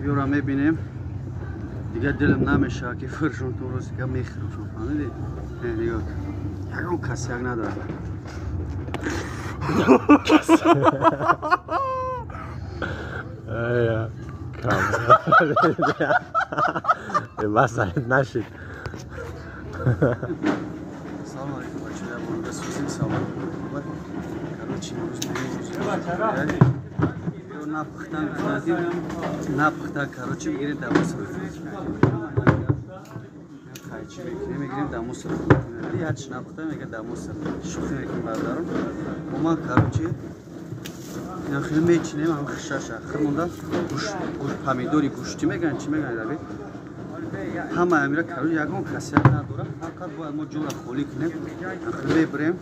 Ёра мебинем. Дигар дилам намешавад ки фуршон ту рӯз дигар мехӯрам, фаҳмидӣ? Нигоҳ. Ягон касяк надорад. Бас нашид. Салом алейкум, бачаҳо, я бонда сӯзим салом. Короче, имрӯз напухтан, напухтан, короче, мегирем дар мусор. Қайчи мекунем, мегирем дар мусор. Ҳарчи напухта мегирем дар мусор. Шӯхӣ мекунем бародарон. Мо короче хеле мечинем, ҳам хишаша. Хир монда гӯш помидори гӯштӣ мегӯянд, чӣ мегӯянд раби? Ҳама амира короче ягон касият надорад. Фақат бояд мо ҷора холӣ кунем. Мебарем.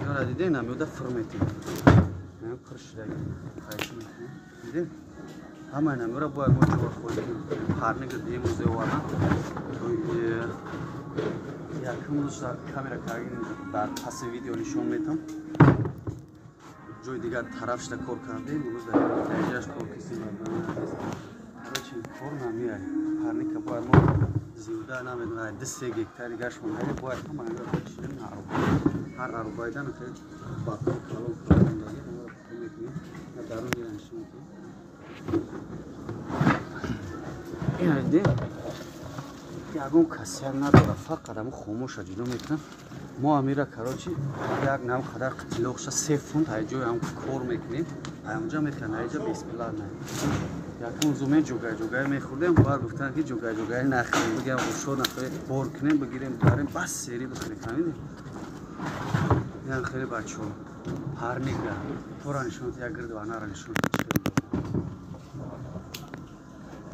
Ёра дидем, намеода фир метем. Пур шудаги. Қайчи мекунем. Дидем? Ҳама намеора бояд мо ҷора холӣ кунем. Парник дидем рӯзе овардан. Якум рӯз камера кардем, дар паси видео нишон метам. Ҷои дигар тараф шуда кор кардем, имрӯз дар дарҷааш кор кардем. Короче, кор намеяд. Парника бояд мо зиёда намедонам, 2-3 гектар дигар монда, бояд ҳама инро бичинем на аруба. Ҳар арубайда хеле бакор калон мондаги, ҳамаро пур мекунем. Дарун ира нишон медиҳем. Ина дидем? Ягон касият надорад, фақат ҳамон хомӯша ҷудо мекунам. Мо амира короче як нам қадар қитилоқша 3 фунт ай ҷои ҳам кор мекунем, ай онҷа мехӯрем, айҷа бесплатно. Якум зуме ҷугай-ҷугай мехӯрдем, баъд гуфтанд ки ҷугай-ҷугай нахӯрем, бигем ғушо нахӯрем, бор кунем, бигирем, барем, бас сери бихӯрем, фаҳмидем? Инам хеле бачаҳо парнига тура нишон, як гирду анара нишон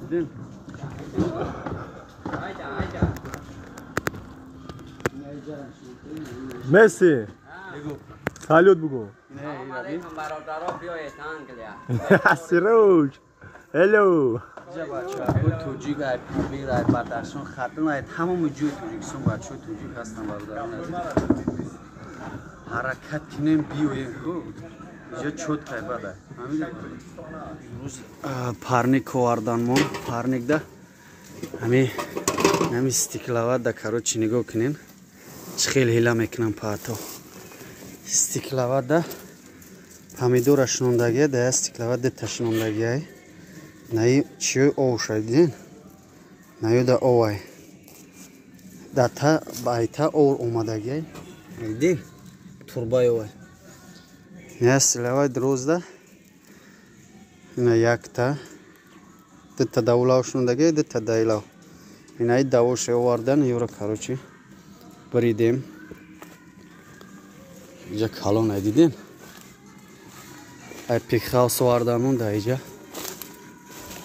дидем. Месси, салют бугу. Алейкум бародаро, биёед Англия. Сироҷ. Hello. Инҷа бачаҳо тоҷик, ай Помир, ай Бадахшон, Хатлон, ай тамоми ҷои Тоҷикистон бачаҳои тоҷик ҳастанд бародарон азиз. Ҳаракат кунем, биёем, хуб. Инҷа чёткай бада. Фаҳмидед? Имрӯз парник овардан мо, парникда ҳами стекловата, короче, нигоҳ кунем. Чӣ хел ҳила мекунам паато. Стекловата помидора шинондагия, да стекловат дета шинондагия. Наи чиёи овшай диден? Наёда овай. Дата байта овр омадагия. Диден? Турбаи овай. Я стекловат дурозда. Ина якта. Дета давлав шинондагия, дета дайлав. Инаи давоше овардан, ёра короче бридем. Иҷа калон ай дидем. Ай пикхаус овардамон да иҷа.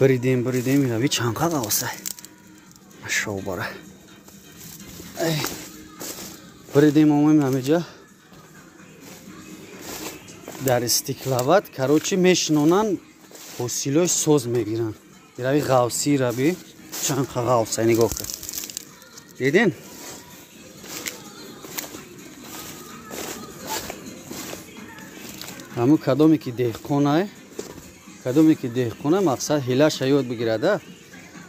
Бридем, бридем, ина чанд қағавсай. Машобара. Ай. Бридем омем ҳамиҷа. Дар стекловат, короче, мешинонанд, ҳосилои соз мегиранд. Ирави ғавси раби чанд қағавсай нигоҳ кун. Дидин? Ҳамун кадоме ки деҳқонай, кадоме ки деҳқона, мақсад ҳилаша ёд бигирада.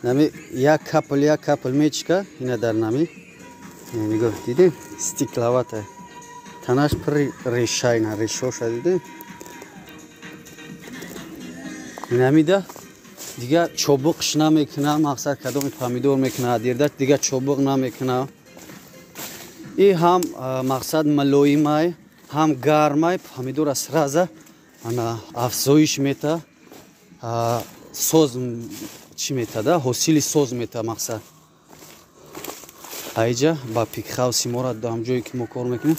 Нами як капл мечка, ина дар нами. Нигоҳ, дидин? Стекловата. Танаш пур реша, ина решоша дидин? Инамида дигар чобуқш намекуна, мақсад кадоме помидор мекуна, дирда дигар чобуқ намекуна. И ҳам мақсад мулоимай, ҳам гармай, помидора сразу ана афзоиш мета, соз чӣ метада, ҳосили соз мета мақсад. Айҷа ба пикхауси мора ҳам ҷое ки мо кор мекунем,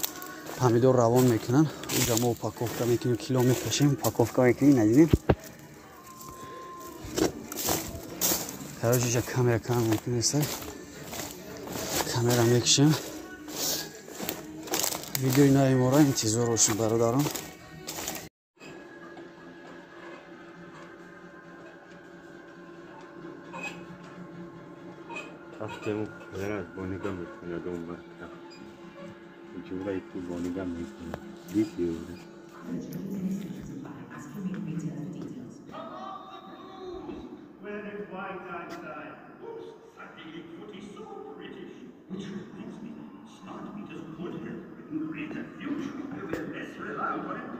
помидор равон мекунанд. Унҷа мо упаковка мекунем, кило мекашем, упаковка мекунем, надидем. Короче, иҷа камера кам мекунем, камера мекушем. Видеои нави моро интизор бошед бародарон. Тафтему падараш бо нигоҳ мекунад он вақт. Ҷураи ту бо нигоҳ мекунад. Дидӣ ӯро? Quite, Einstein. Oops, suddenly footy so British. Which reminds me, smart meters could help Britain create a future where we're less reliant on